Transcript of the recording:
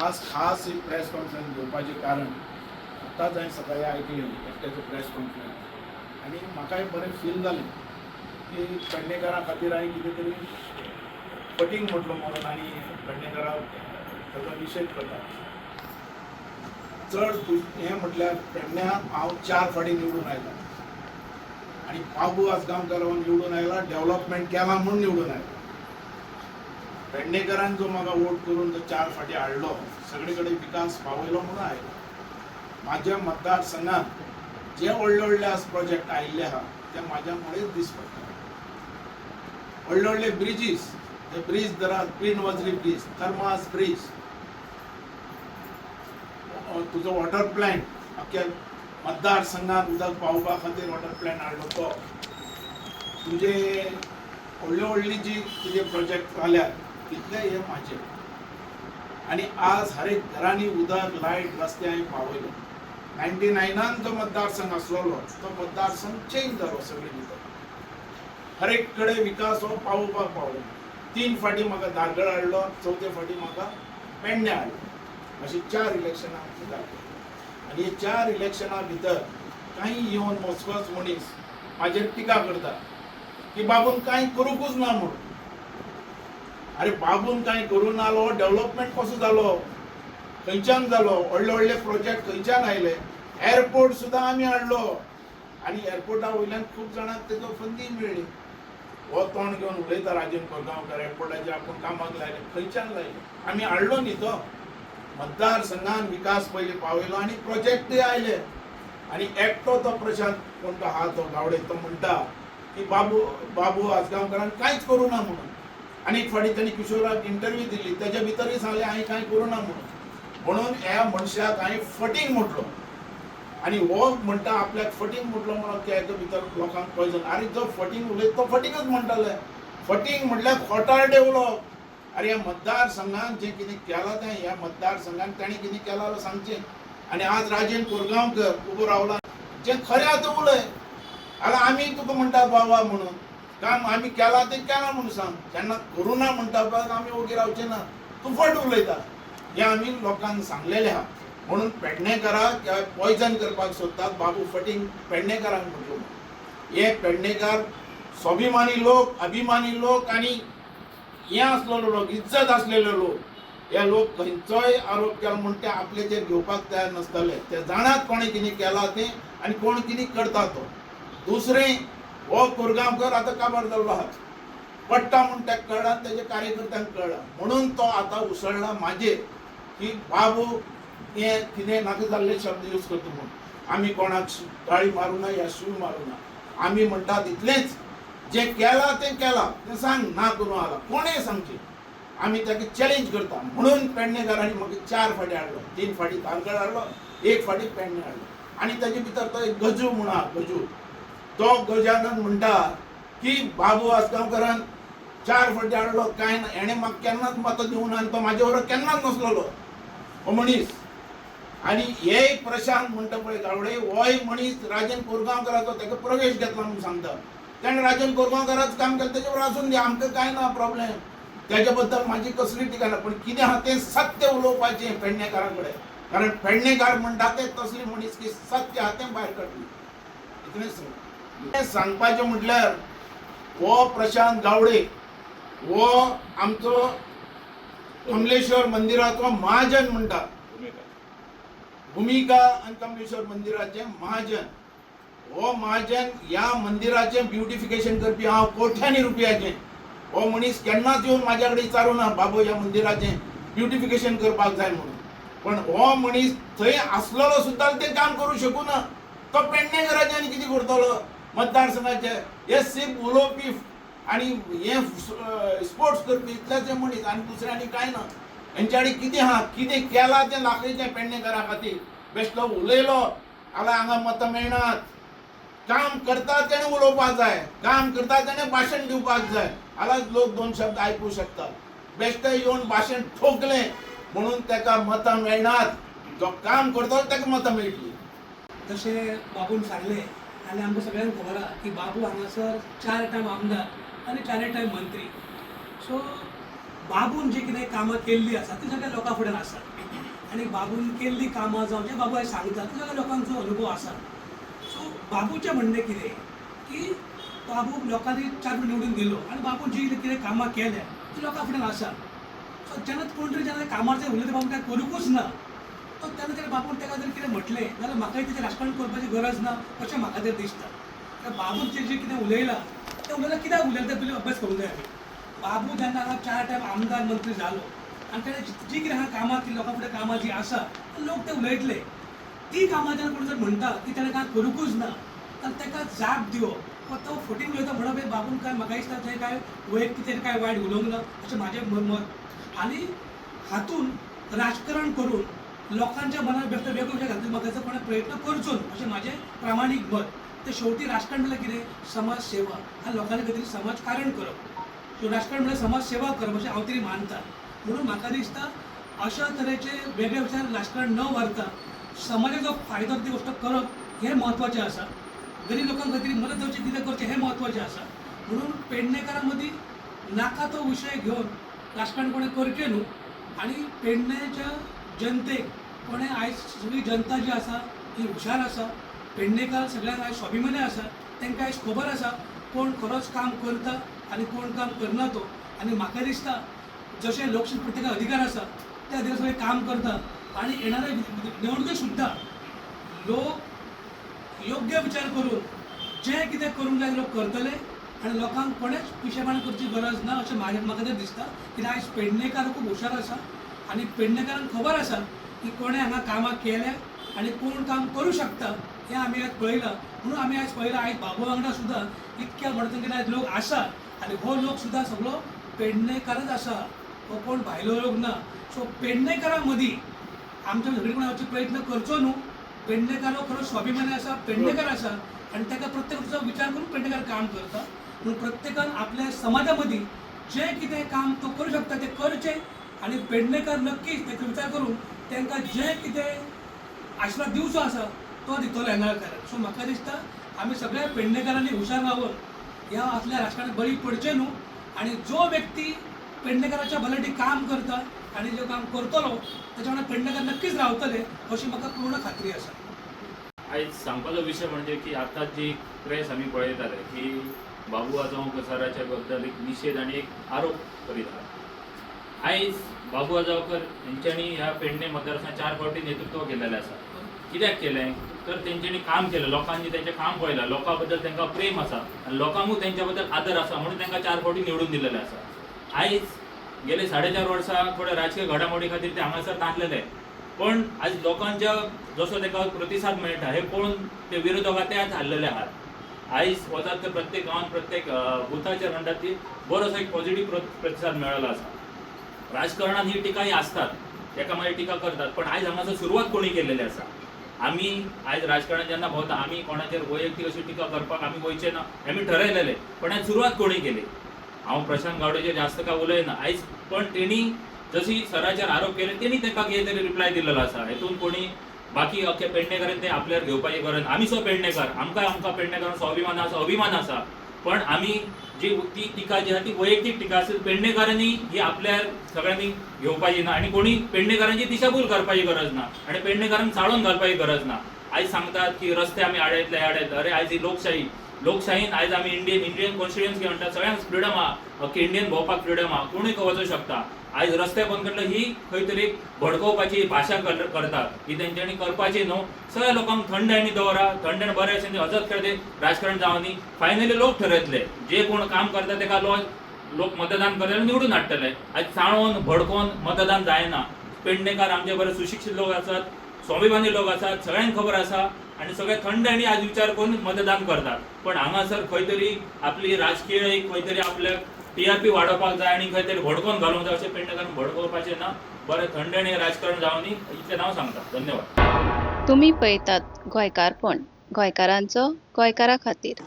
आज खास ही press conference घेवपाचें कारण, आतांच हांवें सकाळीं आयकलें एकट्याचो प्रेस कॉन्फरन्स आनी म्हाकाय बरें फील जालें की पेडणेकारां खातीर हांवें कितें तरी फटींग म्हटलो म्हणून आनी पेडणेकारां ताचो निशेध करता. चड हें म्हटल्यार पेडण्यां हांव 4 फावटी निवडून आयला आनी बाबू आजगांवकार निवडून आयला, डेव्हलपमेंट केला म्हूण निवडून आयला. पेडणेकरान जो म्हाका वोट करून जो 4 फावटी हाडलो, सगळे कडेन विकास पावयलो म्हणून आयलो. म्हाज्या मतदारसंघात जे व्हडले व्हडले आज प्रोजेक्ट आयिल्ले आहा ते म्हाज्या मुळेच दीस पडटा. व्हडले व्हडले ब्रिजीस, ते ब्रीज धरात, पीण वजरी ब्रीज, थर्मास ब्रीज, तुजो वॉटर प्लॅन्ट, अख्ख्या मतदारसंघात उदक पावोवपा खातीर वॉटर प्लॅन्ट हाडलो तो, तुजे व्हडली व्हडली जी कितें प्रोजेक्ट जाल्यात तितले हे म्हाजे. आनी आज हर एक घरांनी उदक, लायट, रस्ते हांवें पावयले. 99 जो मतदारसंघ आसलेलो तो मतदारसंघ चेंज जालो सगळे भितर, हर एक कडेन विकास हो पावोवपाक पावलो. 3 फावटी म्हाका धारगळ हाडलो, चवथे फावटी म्हाका पेडणे हाडलो. अशी 4 इलेक्शनां आमची जाली आनी हे 4 इलेक्शनां भितर कांय येवन मोजकोच मनीस म्हाजेर टिका करता की बाबून कांय करूंकूच ना म्हणून. अरे बाबून कांय करूं ना जालो, डेव्हलपमेंट कसो जालो, खंयच्यान जालो, व्हडले व्हडले प्रोजेक्ट खंयच्यान आयले? एअरपोर्ट सुद्दां आमी हाडलो आनी एअरपोर्टा वयल्यान खूब जाणांक तेजो फंदी मेळ्ळी. हो तोंड घेवन उलयता राजन कोरगांवकार, एअरपोर्टाचेर आपूण कामाक लायले, खंयच्यान लायले? आमी हाडलो न्ही तो. मतदारसंघान विकास पयलीं पावयलो आनी प्रोजेक्टय आयले. आनी एकटो तो प्रशांत कोण तो आहा तो गावडे, तो म्हणटा की बाबू बाबू आजगांवकारान कांयच करूं ना म्हणून. आनी एक फावटी तांणी किशोराक इंटरव्यू दिली, तेज्या भितरूय सांगलें हांवें कांय करूं ना म्हणून. म्हणून ह्या मनशाक हांवें फटींग म्हटलो आनी हो म्हणटा आपल्याक फटींग म्हटलो म्हणून त्या हेच्या भितर लोकांक पॉयजन. आरे जो फटींग उलयता तो फटींगच म्हणटाले. फटींग म्हटल्यार खोटारडे उलोवप. अरे ह्या मतदारसंघान जें कितें केलां तें ह्या मतदारसंघान ताणें कितें केलां जाल्यार सांगचें. आनी आज राजेन कोरगांवकर उबो रावला, जें खरें आतां तें उलय. जाल्यार आमी तुका म्हणटा बाबा म्हणून काम आमी केलां तें केलां म्हणून सांग. जेन्ना करूं ना म्हणटा पळय आमी ओगी रावचे ना, तूं फट उलयता हें आमी लोकांक सांगलेलें आहा. म्हणून पेडणेकाराक पॉयजन करपाक सोदतात, बाबू फटींग पेडणेकारांक म्हटलो. हे पेडणेकार स्वाभिमानी लोक, अभिमानी लोक आनी हे आसलेलो लोक, इज्जत आसलेले लोक. हे लोक खंयचोय आरोप केलो म्हूण ते आपलेचेर घेवपाक तयार नासतले. ते जाणात कोणें कितें केलां तें आनी कोण कितें करता तो. दुसरें, हो कोरगांवकर आतां काबार जाल्लो आहा, पडटा म्हूण ताका कळ्ळां, तेजे कार्यकर्त्यांक कळ्ळां, म्हणून तो आतां उसळ्ळा म्हाजेर की बाबू हे कितें नाका जाल्ले शब्द यूज करता म्हणून. आमी कोणाक गाळी मारूं ना या शिव मारूं ना. आमी म्हणटात इतलेंच, जें केलां तें केलां तें सांग, ना करूं आला कोणें सांगचें, आमी ताका चॅलेंज करता. म्हणून पेडणेकारांनी म्हाका 4 फावटी हाडलो, 3 फावटी धारगळ हाडलो, 1 फावटी पेडणे हाडलो. आनी ताजे भितर तो एक गजू म्हूण आहा, गजू, तो गजानन म्हणटा की बाबू आजगांवकारान 4 फावटी हाडलो कांय ना, हेणें म्हाका केन्नाच मतां दिवना आनी तो म्हाजे बरोबर केन्नाच नासलेलो हो मनीस. आनी हे प्रशांत म्हणटा पळय गावडे, होय मनीस राजन कोरगांवकाराचो ताका प्रवेश घेतला म्हणून सांगता. ताणें राजन कोरगांवकाराच काम केलें, तेजे बरोबर आसून दी, आमकां कांय ना प्रॉब्लेम, तेज्या बद्दल म्हाजी कसली टिका ना. पूण कितें आहा तें सत्य उलोवपाचें पेडणेकारां कडेन, कारण पेडणेकार म्हणटा ते तसली मनीस की सत्य आहा तें भायर काडली. इतलेंच सांगपाचें म्हटल्यार हो प्रशांत गावडे हो आमचो कमलेश्वर मंदिराचो महाजन म्हणटा, भुमिका आनी कमलेश्वर मंदिराचें महाजन. हो महाजन ह्या मंदिराचें ब्युटिफिकेशन करपी हांव कोट्यांनी रुपयाचें. हो मनीस केन्नाच येवन म्हाज्या कडेन विचारूं ना बाबू ह्या मंदिराचें ब्युटिफिकेशन करपाक जाय म्हणून. पण हो मनीस थंय आसलेलो सुद्दां तें काम करूं शकूं ना. तो पेडणेकाराचें आनी कितें करतलो मतदारसंघाचे? हे सिर्फ उलोवपी आनी हे स्पोर्ट्स करपी इतलेच हे मनीस आनी दुसरें आनी कांय ना. हेंच्या कडेन कितें आहा, कितें केलां तें दाखयचें पेडणेकारा खातीर. बेश्टो उलयलो जाल्यार हांगा मतां मेळनात. काम करता तेणें उलोवपाक जाय, काम करता तेणें भाशण दिवपाक जाय, जाल्यार लोक 2 शब्द आयकूं शकतात. बेश्टें येवन भाशण ठोकलें म्हणून ताका मतां मेळनात. जो काम करतलो ताका मतां मेळटलीं. तशें बाबून सांगलें आनी आमकां सगळ्यांक खबर आहा की बाबू हांगासर 4 टायम आमदार आनी 4 टायम मंत्री. सो बाबून जी कितें कामां केल्लीं आसा ती सगळ्या लोकां फुड्यान आसा. आनी बाबून केल्लीं कामां जावं जे बाबू आयज सांगता ते सगळ्या लोकांचो अनुभव आसा. सो बाबूचें म्हणणें कितें की बाबूक लोकांनी चार फावटी निवडून दिलो आनी बाबून जी कितें कामां केल्या ती लोकां फुड्यान आसा. सो जेन्ना कोण तरी जेन्ना कामार उलयता बाबून कांय करूंकूच ना तो तेन्ना तेणें बाबून ताका जर कितें म्हटलें जाल्यार म्हाकाय तेजें राजकारण करपाची गरज ना अशें म्हाका तरी दिसता. कारण बाबून जें जें कितें उलयलां तें उलयलां कित्याक उलयलां तें पयलीं अभ्यास करूंक जाय आमी. बाबू जेन्ना हांगा 4 टायम आमदार मंत्री जालो आनी तेणें जी कितें हांगा कामां केली लोकां फुडें कामां जीं आसा लोक ते उलयतले. ती कामां जेन्ना कोण जर म्हणटा की तेणें कांय करूंकूच ना तर ताका जाप दिवप वा तो फटींग उलयता म्हणप हें बाबून कांय म्हाका दिसता तें कांय वैयक्तीक तेणें कांय वायट उलोवंक ना अशें म्हाजें मत. आनी हातूंत राजकारण करून लोकांच्या मनात बेश्टो वेगळो विशय घालतले म्हाका दिसता कोणें प्रयत्न करचो न्हू अशें म्हाजें प्रामाणीक मत. तें शेवटी राजकारण म्हणल्यार कितें समाज सेवा आनी लोकांनी खातीर समाजकारण करप. सो राजकारण म्हणल्यार समाज सेवा करप अशें हांव तरी मानता. म्हणून म्हाका दिसता अशा तरेचे वेगळे विचार राजकारण न व्हरता समाजाचो फायदो ती गोश्ट करप हें म्हत्वाचें आसा. गरीब लोकां खातीर मदत जावची कितें करचें हें म्हत्वाचें आसा. म्हणून पेडणेकारां मदीं नाका तो विशय घेवन राजकारण कोणें करचें न्हू आनी पेडणेच्या जनतेक कोणें आयज सगळी जनता जी आसा ती हुशार आसा. पेडणेकार सगळ्यांक आयज स्वाभिमानी आसा. तांकां आयज खबर आसा कोण खरोच काम करता आनी कोण काम करना तो. आनी म्हाका दिसता जशें लोकशाय प्रत्येकाक अधिकार आसा त्या अधिकार सगळे काम करता आनी येणाऱ्या निवडणुकेक सुद्दां लोक योग्य विचार करून जें कितें करूंक जाय लोक करतले आनी लोकांक कोणेंच पिशेपणां करची गरज ना अशें म्हाका तरी दिसता. कित्याक आयज पेडणेकार खूब हुशार आसा आनी पेडणेकारांक खबर आसा की कोणें हांगा कामां केल्या आनी कोण काम करूं शकता हें आमी आयज पळयलां. म्हणून आमी आयज पळयलां आयज बाबू वांगडा सुद्दां इतक्या व्हड संख्येन आयज लोक आसा आनी हो लोक सुद्दां सगळो पेडणेकारच आसा, हो कोण भायलो लोक ना. सो पेडणेकारां मदीं आमच्या झगडीं कोण प्रयत्न करचो न्हू. पेडणेकार हो खरो स्वाभिमानी आसा, पेडणेकार आसा आनी ताका प्रत्येक गोश्टीचो विचार करून पेडणेकार काम करता. म्हणून प्रत्येकान आपल्या समाजा मदीं जें कितें काम तो करूं शकता तें करचें आनी पेडणेकार नक्कीच तेचो विचार करून तांकां जें कितें आशिर्वाद दिवचो आसा तो दितलो येणार कारण. सो म्हाका दिसता आमी सगळ्या पेडणेकारांनी हुशार रावन ह्या असल्या राजकारणाक बळी पडचें न्हू आनी जो व्यक्ती पेडणेकाराच्या भल्यासाठी काम करता आनी जो काम करतलो ताच्या वांगडा पेडणेकार नक्कीच रावतले अशी म्हाका पूर्ण खात्री आसा. आयज सांगपाचो विशय म्हणजे की आतां जी प्रेस आमी पळयताले की बाबू आजगांवकर सराच्या बद्दल एक निशेध आनी एक आरोप करीत आहात. आयज बाबू आजगांवकर हेंच्यांनी ह्या पेडणे मतदारसंघात 4 फावटी नेतृत्व केलेलें आसा. कित्याक केलें तर तेंच्यांनी काम केलें, लोकांनी तेंचें काम पळयलां, लोकां बद्दल तांकां प्रेम आसा आनी लोकांकूय तेंच्या बद्दल आदर आसा म्हणून तांकां 4 फावटी निवडून दिलेलें आसा. आयज गेले 4.5 वर्सां थोड्या राजकीय घडामोडी खातीर ते हांगासर नासलेले, पण आयज लोकांच्या जसो ताका प्रतिसाद मेळटा हे पळोवन ते विरोधक ते आज हारलेले आहात. आयज वतात तर प्रत्येक गांवांत प्रत्येक बुथाचेर म्हणटात ती बरोसो एक पॉझिटीव प्रतिसाद मेळ्ळो आसा. राजकारणात ही टिका ही आसतात, एका मागीर टिका करतात, पण आयज हांगासर सुरवात कोणी केलेली आसा. आमी आयज राजकारणात जेन्ना भोंवता आमी कोणाचेर वैयक्तीक अशी टिका करपाक आमी वयचे ना हें आमी ठरयलेलें, पण आयज सुरवात कोणी केली. हांव प्रशांत गावडेचेर जास्त काय उलयना आयज, पण तेणी जशी सराचेर आरोप केले तेणी ताका कितें तरी रिप्लाय दिलेलो आसा. हेतून कोणी बाकी अख्खे पेडणेकारान ते आपल्यार घेवपाची गरज ना. आमी सो पेडणेकार, आमकां आमकां पेडणेकारांचो स्वाभिमान आसा, अभिमान आसा, पण आमी जी ती टिका जी आसा ती वैयक्तीक टिका आसा. पेडणेकारांनी ही आपल्यार सगळ्यांनी घेवपाची ना आनी कोणी पेडणेकारांची दिशाभूल करपाची गरज ना आनी पेडणेकारांक चाळोवन घालपाची गरज ना. आयज सांगतात की रस्ते आमी आडयतले आडयतले, अरे आयज ही लोकशाही, लोकशाहीन आयज आमी इंडियन कॉन्स्टिट्युएन्सी म्हणटात, सगळ्यांक फ्रिडम आहा, अख्खे इंडियन भोंवपाक फ्रिडम आहा, कोणूय खंय वचूंक शकता. आयज रस्ते बंद करले ही खंय तरी भडकोवपाची भाशा करतात, ही तेंच्यांनी करपाची न्हू. सगळ्या लोकांक थंड आनी दवरा, थंड आनी बरें अशें अजत खेळते राजकारण जावनी. फायनली लोक ठरयतले, जे कोण काम करता तेका लोक मतदान करतले, निवडून हाडटले. आयज चाळोवन भडकोवन मतदान जायना. पेडणेकार आमचे बरे सुशिक्षीत लोक आसात, स्वाभिमानी लोक आसात, सगळ्यांक खबर आसा आनी सगळे थंड आनी आज विचार करून मतदान करतात. पण हांगासर खंय तरी आपली राजकीय एक खंय तरी आपल्याक TRP वाडोवपाक जाय आनी खंय तरी भडकोवन घालूंक जाय, अशें पेडणेकारांक भडकोवपाचें ना. बरें थंड आनी राजकारण जावनी इतलें हांव सांगता. धन्यवाद. तुमी पळयतात गोंयकारपण, गोंयकारांचो गोंयकारा खातीर.